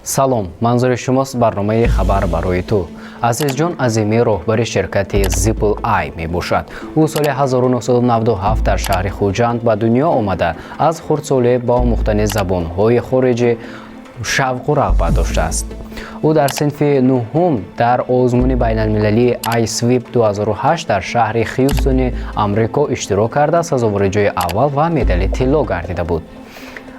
Салом, манзури шумост барномаи «Хабар барои ту». Азизҷон Азимӣ роҳбари ширкати Zipl Ai мебошад. Ӯ соли 1997 дар шаҳри Хуҷанд ба дунё омада, аз хурдсолӣ ба омӯхтани забонҳои хориҷӣ шавқу рағбат доштааст. Ӯ дар синфи нуҳум дар озмуни байналмилалии iSWIP 2008 дар шаҳри Хьюстони Амрико иштирок карда, сазовори ҷои аввал ва медали тилло гардида буд.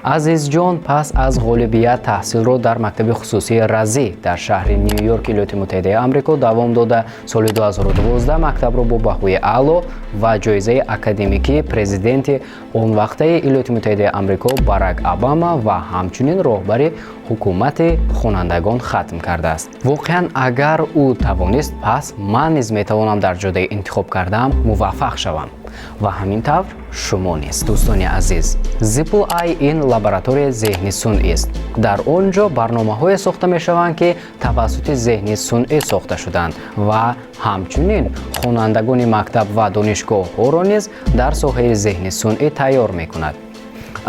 Азизҷон пас аз ғолибият таҳсилро дар мактаби хусусии Разӣ дар шаҳри Ню-Йорк, Иёлоти Муттаҳидаи Амрико, давом дода, соли 2012 мактабро бо баҳои аъло ва ҷоизаи академикии президенти он вақтаи Иёлоти Муттаҳидаи Амрико Барак Обама ва ҳамчунин роҳбари ҳукумати хонандагон хатм кардааст. Воқеан, агар ӯ тавонист, пас ман низ метавонам дар ҷодаи интихоб кардаам муваффақ шавам ва ҳамин тавр шумо низ, дӯстони азиз. Zipl Ai ин лабораторияи зеҳни сунъист. Дар он ҷо барномаҳое сохта мешаванд, ки тавассути зеҳни сунъӣ сохта шуданд ва ҳамчунин хонандагони мактаб ва донишгоҳҳоро низ дар соҳаи зеҳни сунъӣ тайёр мекунад.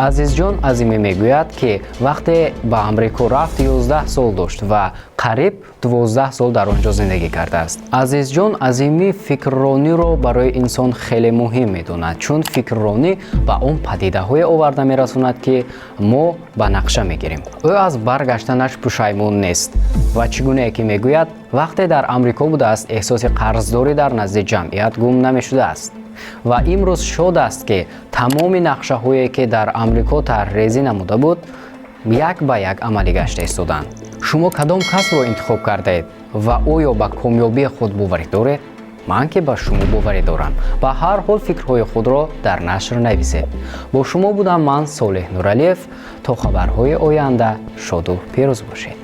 Азизҷон Азимӣ мегӯяд, ки вақте ба Амрико рафт, 11 сол дошт ва қариб 12 сол дар он ҷо зиндагӣ кардааст. Азизҷон Азимӣ фикррониро барои инсон хеле муҳим медонад, чун фикрронӣ ба он падидаҳое оварда мерасонад, ки мо ба нақша мегирем. Ӯ аз баргаштанаш пушаймон нест ва чӣ гунае ки мегӯяд, вақте дар Амрико будааст, эҳсоси қарздорӣ дар назди ҷамъият гум намешудааст ва имрӯз шод аст, ки тамоми нақшаҳое, ки дар Амрико тарҳрезӣ намуда буд, як ба як амалӣ гашта истоданд. Шумо кадом касбро интихоб кардаед ва оё ба комёбии худ боварӣ доред? Ман ки ба шумо боварӣ дорам. Ба ҳар ҳол, фикрҳои худро дар нашр нависед. Бо шумо будам ман, Солеҳ Нуралиев. То хабарҳои оянда шоду пирӯз бошед.